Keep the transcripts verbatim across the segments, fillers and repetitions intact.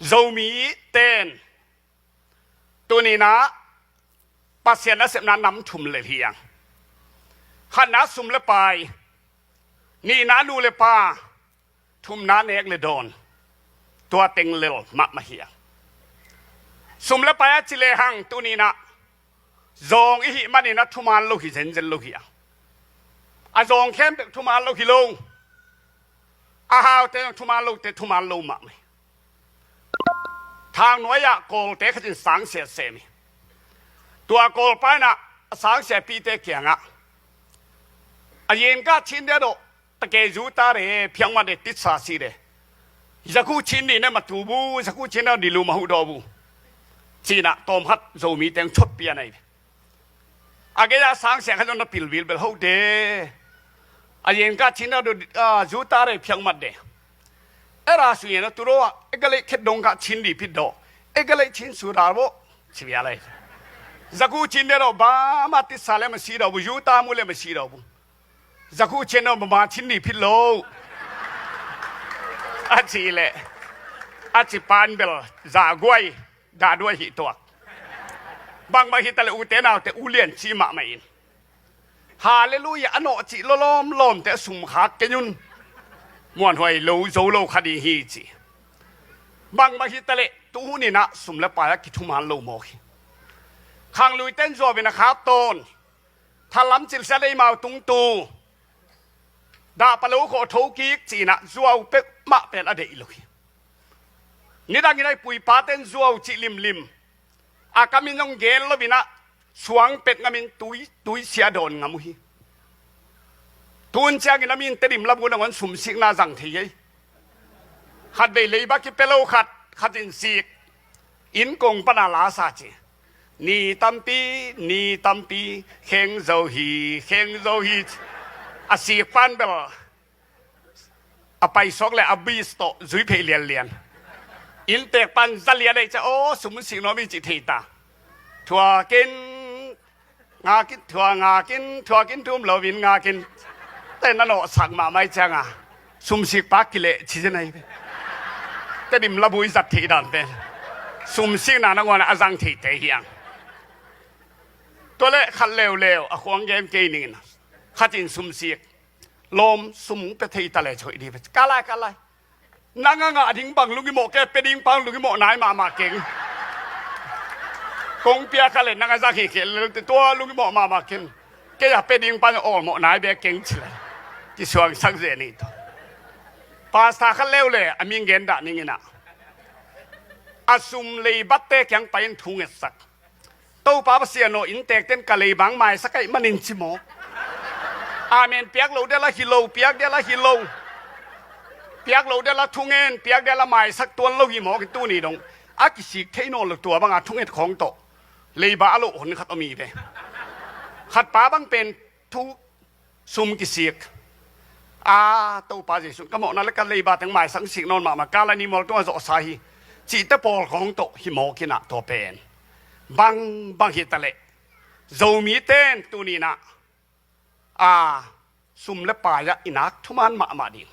Zomi ten tuni-in ah Pasian nasepna nam thum lel hi hang. Khatna sum le pai, nihna nu le pa, thumna nek le dawn. Tua teng lel mahmah hi hang. Sum le pai a ci lehang tuni-in ah zawng i hih manin ah thuman lo hi zenzen lo hi hang. A zawng khempeuh thuman lo hi lo. A haute zong thuman lote thuman lo mahmah hi. Thangnuai-ah Kawlte khat in sangsia sem hi. Tua Kawlpa in ah a sangsiapite kiangah, a yengkah chin dia dawh, ta ke juta de phiangmat de titsa si de, zaku chin di ne matu bu, zaku chin di lu mahu dawh bu, ci-in ah tawmkhat Zomi teng chotpih a nei. A gei-ah sangsia khat zong na pilvil bel hote. A yengkah chin a dawh, a, juta de phiangmat de. E ra su yena tu dawh a, e ga lei khet dong kah chin di phit dawh. E ga lei chin su da bo. Ci bia lei. Zaku chin de dawh ba ma titsa le ma si dawh bu, juta mu le ma si dawh bu. Zaku chin dawh ba ma chin di phit lo. A ci le. A ci pan bel za guai. Dah duai hi tuak. Bangbang hi ta le ute naute u lian ci mahmah in. Halleluiah a nawh cih lawlawm lawmte a sum khak kei un. Muanhuai lo zo lo kha ding hi ci. Bangbang hi ta le tu hun in ah sum le pai a kithuman lo mawk hi. Khangluite in zuau in a khap tawn. Thalam cilsia deimau tungtu. Dah palo khawh tho kik ci-in ah zuau peuhmah pen a deih lo hi. Nidangin a i puipate in zuau cih limlim. A kam in zong gen lo in ah suang pet ngam in tui, tuisia dawn ngam uh hi. Tun ciangin a min Tedim labu nangawn sumsikna zang thei ei. Khatvei leiba kipia lo khat, khat in sik. Inn kong pana la sa ci. Ni tampi, ni tampi, kheng zo hi, kheng zo hi. A sik pan bel a paisuak le a bis tawh zui phei lianlian. Inntek pan za lian ei cia aw sum sik nuam hi cih thei ta. Thuakin ngakin, thua ngakin, thuakin thum loin ngakin. Te na nawhsak mahmah i cianga sumsik pa kileh ci zen ahi ve. Tedim labu i zat theih dan pen sumsikna nangawn a zang theite hi hang. Tua le khat leuleu a khuang gen kei ningin khat in sumsik. Lawm, sum pia thei ta le ci hoih dih ve. Ka lai, ka lai. Nang a ngah ding bang lungimawh kei, pia ding bang lungimawh nai mahmah keng. Kong pia kha le nang a zang hi khel le tua lungimawh mahmah keng. Kei a pia ding pan awlmawh nai bek keng ci le. Kisuangsak ze ni tawh. Pastor khat leuleu a ming gen dah ning in ah. A sum leibatte kiang pai in thu ngetsak. Topa Pasian aw, inntekten ka leiba maisak ahih manin ci maw? Amen piak lo dia la hi lo, piak dia la hi lo. Piak lo dia la thungen, piak dia la maisak tuan lo hi maw, tuni dong. A kisik thei nawn lo tua banga thunget khawng tawh. Leiba a loh hon khat om hi ve. Khat pa bang pen thu sum kisik. A, Topa Jesuh, ka mawhna le ka leiba teng maisak sik nawn mahmah, ka la ni mual tungah zawhsa hi. Cihte pawl khawng tawh hi mawk in ah tua pen. Bang, bang hi ta leh. Zomite in tuni in ah. A, sum le pai ah i nak thuman mahmah ding.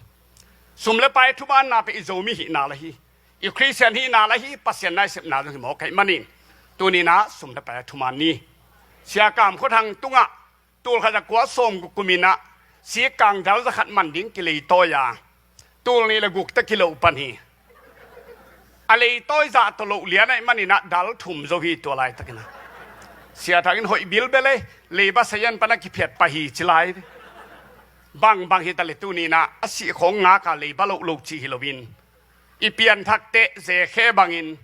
Sum le pai thumanna pen i Zomi hihna la hi. I Khristian hihna la hi, Pasian na i sepna zong hi mawk ahih manin. Tuni in ah sum le pai ah thuman ni. Sia Kam Khua Thang tungah Tul khat za kua sawm guk kum in ah sikkang dal za khat man ding kileitawi a, tul nih le guk te kilo pan hi. A leitawi zah tawh loh lian ahih manin ah dal thum zo hi tua laitakin ah. Sia Thang in hoih bilbel ei, leiba sayan pan a kiphiat pah hi ci lai. Bangbang hi ta le tuni in ah a sih khawng ngak a leiba loh lo cih hi loin, i pianthakte zekhe bangin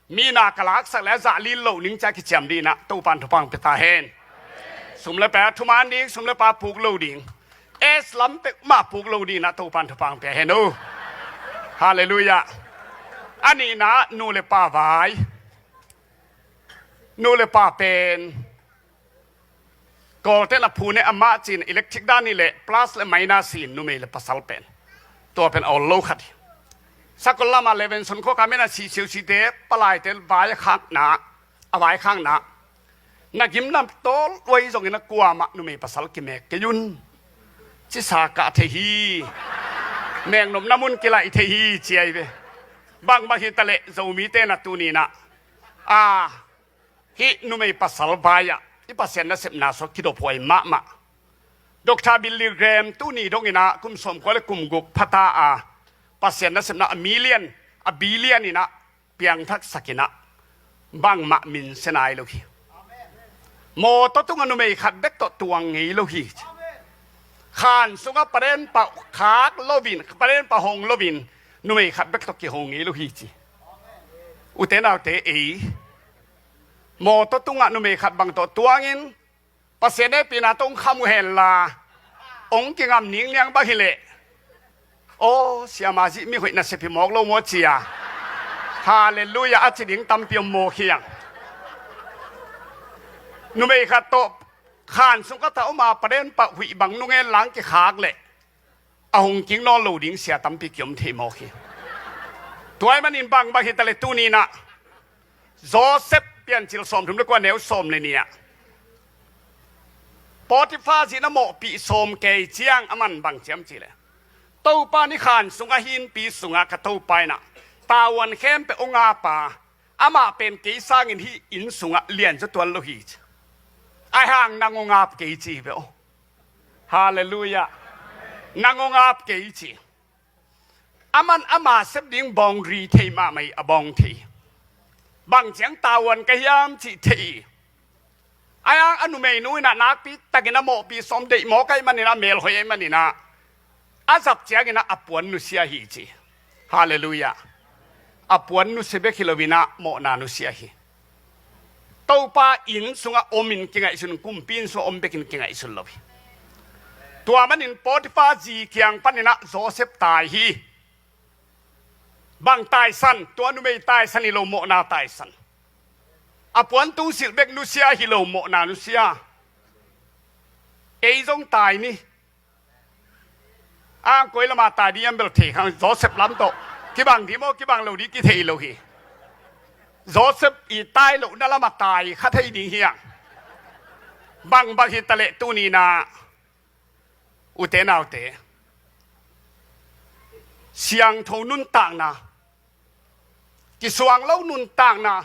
mi na ka laksak le a zah lin loh ning cia kiciam dih in ah Topan thupha pia ta hen. Sum le pai thuman ding, sum le pai puk lo ding. Es lam peuhmah puk lo dih in ah Topan thupha pia hen uh. Halleluiah. A nihna nu le pa vai. Nu le pa pen Kawlte'n a phu ne a mah ci-in electric dan hi leh plus le minus hi in numei le pasal pen. Tua pen a ol lo khat hi. Sakol lamah Levenson khua ka men a sih siusite palaite vai a khakna, a vai khakna. Na gimna tawl uai zongin a kuamah numei pasal kimek kei un. Cisa kah thei hi. Meknopna mun kilaih thei hi ci ahi ve. Bangbang hitaleh Zomite na tuni-in ah, a, hih numei pasal vai-ah i Pasian nasepna sua kidophuai mahmah. Doctor Billy Graham tuni dongin ah kum sawmkua le kum guk phata a, Pasian nasepna a million, a billion in ah piangthaksak in ah, bangmah minsia nai lo hi. Mawtaw tungah numei khat bek tawh tuang ngei lo hi. Khan sungah paden pah khak loin, paden pah hong loin, numei khat bek tawh kihong ngei lo hi ci. Ute naute ei, mawtaw tungah numei khat bang tawh tuangin, Pasian hehpihna tawh hong kham uh henla, hong kingam ningniang bang hileh, aw, siamah zih mi hoih nasep hi mawk lo maw cia. Halleluiah a ci ding tampi om mawk hiang. Numei khat tawh khan sung khat ah om a, paden pah huih bang nung en lang kikhak leh, a hong king nawn lo ding sia tampi kiom thei mawk hi. Tua ahih manin bangbang hitaleh tuni-in ah, Joseph Piancil sawmthum le kua neu sawm le nih ah, Potiphar zi in a mawhpih sawm kei ciang aman bang ci hiam cih leh, Topa in khan sungah, hih innpi sungah ka Topa in ah tavuan khempeuh hong ap a, amah pen kei sangin hih inn sungah lianzaw tuan lo hi ci. Ahi hang nang hong ap kei ci hi ve aw. Halleluiah. Nang hong ap kei ci. Aman ama sep ding boundary thei mahmah hi, a bawng thei. Bang ciang tavuan ka hiam cih thei hi. Ahi hang a numeinu in ah nakpi takin a mawhpih sawm deih mawk ahih manin ah, a melhoih ahih manin ah, a zap ciangin ah a puan nusia hi ci. Halleluiah. A puan nusia bek hi loin ah mawhna nusia hi. Topa inn sungah omin kingaihsun, kumpi inn sungah om bekin kingaihsun lo hi. Tua manin Potiphar zi kiang panin ah Joseph tai hi. Bang taisan? Tua numei taisan hi lo, mawhna taisan. A puan tungsilh bek nusia hi lo, mawhna nusia. Ei zong tai ni. Ang koi lamah tai ding hiam bel thei kha, Joseph lam tawh kibang ding maw, kibang lo ding kithei lo hi. Joseph i tai lohna lamah tai kha thei ding hiang. Bangbang hitaleh tuni-in ah, ute naute, siangtho nuntakna, kisuang lo nuntakna,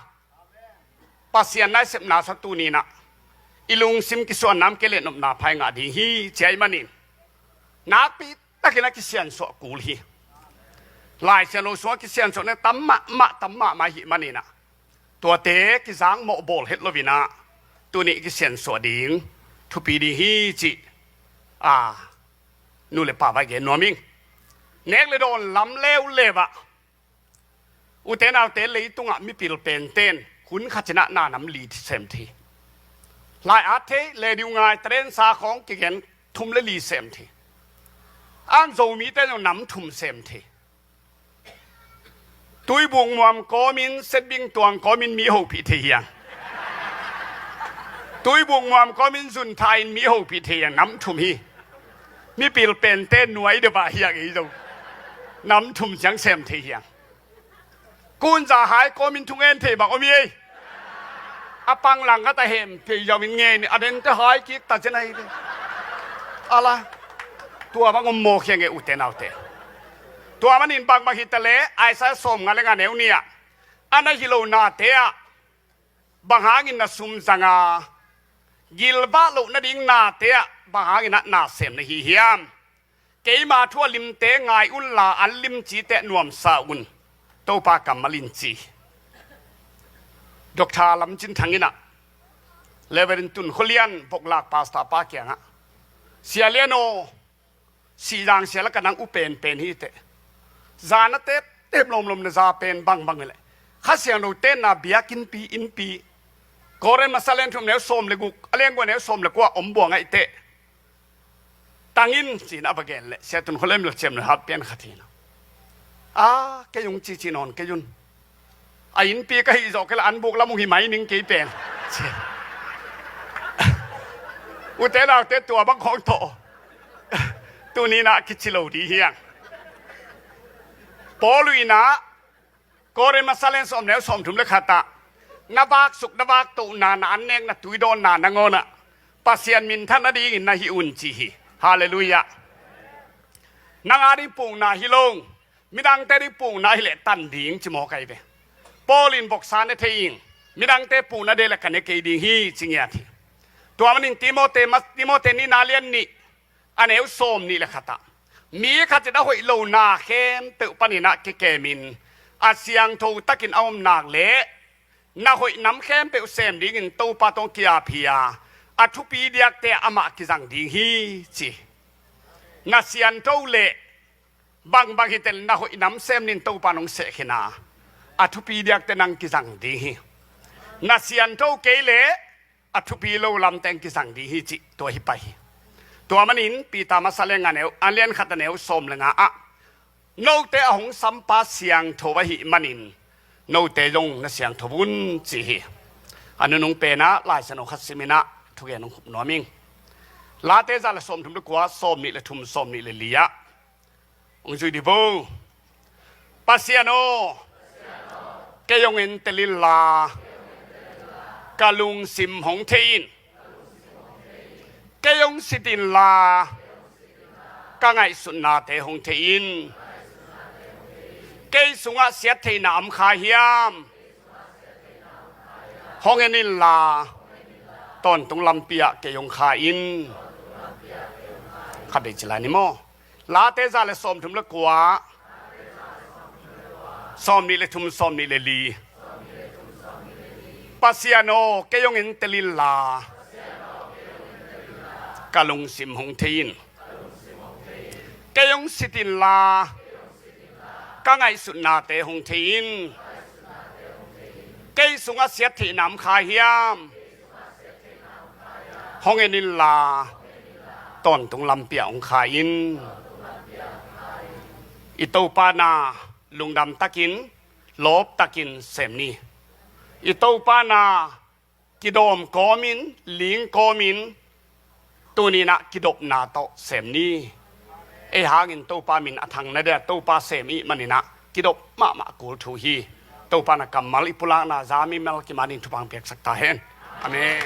Pasian nasepna sua tuni-in ah i lungsim kisuanna om kei leh nopna pha i ngah ding hi ci ahih manin, nakpi takin ah kisiansuah kul hi. Laisiangtho sungah kisiansuahna tam mahmah, tam mahmah ahih manin ah, tuate kizakmawh bawl het loin ah, tuni kisiansuah ding thupi ding hi cih, a, nu le pa vai gen nuam ing. Nek le dawn lam leuleu ah, ute naute, leitungah mipil pente in hun khat in ah na nam li sem thei. Lai Art Thei, Radio Ngai, Tadin Sa khawng kigen thum le li sem thei. Ahi hang Zomite in zong nam thum sem thei. Tuibuk muam kawmin, Setbing tuang kawmin mi hopih thei hiang. Tuibuk muam kawmin zun tha-in mi hopih thei hiang, nam thum hi. Mipil pente nuai deuh ah hiang ei zong. Nam thum ciang sem thei hiang. Kunza hai kawmin thungen thei bang om hi ei. A pang lang khat a hem thei zongin ngen a dente hai kik ta zen ahi ve. A la, tua bang om mawk hiang e ute naute. Tua manin bangbang hitaleh Isaiah sawmnga le nga neu nih ah, a na hi lo nate ah bang hangin na sum zang a, gilvah loh nading nate ah bang hangin ah na sem na hi hiam? Keima thu a limte ngai unla, an limcite nuamsa un, Topa kammal in ci. Doctor Lam Cin Thang in ah, Reverend Tun Khua Lian, Voklak Pastor pa kiangah, Sia Lian aw, Sihzang sia la ka nang u penpen hi teh. Za na teptep lomlom na za pen bangbang hi leh, Kha Siangtho tenna biakinnpi, innpi, Korin masa lian thum neu sawm le guk, a lian kua neu sawm le kua om buang ahi teh. Tang in, ci-in a va gen leh, Sia Tun Khua Lian la ciam le hat pian khat hi na. A, kei hong cici nawn kei un. A innpi ka hih zawh kei leh an buk lam hong hi mai ning kei pen. Ci. Ute naute, tua bang khawng tawh tuni-in ah kici lo ding hiang. Paul in ah, Korin masa lian sawm neu sawmthum le khat ah, na vaksuk na vaktohna, na annek na tuidawnna nangawn ah Pasian minthan nadingin na hih un ci hi. Halleluiah. Nang a ding pukna hi lo, Midangte ding pukna hileh tan ding ci mawk ahi ve. Paul in boksa ne thei in, midangte pukna ding le ka ne kei ding hi ci ngiat hi. Tua manin Timote, Timote nihna lian nih, a neu sawm nih le khat ah, mi khat in a hoih lo na khempeuh panin ah kikemin, a siangtho takin a om nak leh na hoih nam khempeuh sem dingin Topa tawh ki-ap hi a, a thupi diakte amah kizang ding hi ci. Na siangtho leh bangbang hi teh na hoih nam sem nin Topa in hong sehkhin a, a thupi diakte nang kizang ding hi. Na siangtho kei leh a thupi lo lamte hong kizang ding hi cih tua hi pah hi. Tua manin Peter masa lian nga neu, a lian khat a neu sawm le nga ah, note a hong sampa siangtho ahih manin note zong na siangtho un ci hi. A nunung pen ah Lai Siangtho khat simin ah thugen hong khup nuam ing. Late za le sawmthum le kua, sawmnih le thum, sawmnih le li ah hong zui dih vo. Pasian aw, kei hong entel inla, ka lungsim hong thei in. Kei hong sit inla, ka ngaihsutnate hong thei in. Kei sungah siattheihna om kha hiam? Hong en inla, tawntung lampi ah kei hong kha in. Khat vei ci lai ni maw. Late za le sawmthum le kua, sawmnih le thum, sawmnih le li. Pasian aw, kei hong entel inla, ka lungsim hong thei in. Kei hong sit inla, ka ngaihsutnate hong thei in. Kei sungah siattheihna om kha hiam? Hong en inla, tawntung lampi ah hong kha in. I Topa na lungdam takin, lawp takin sem ni. I Topa na kidawm kawmin, ling kawmin, tuni-in ah kidopna tawh sem ni. Ei hangin Topa min a thang na dia, Topa sem i hih manin ah kidop mahmah kul thu hi. Topa na kammal i pulakna za mimal kimanin thupha piaksak ta hen. Amen.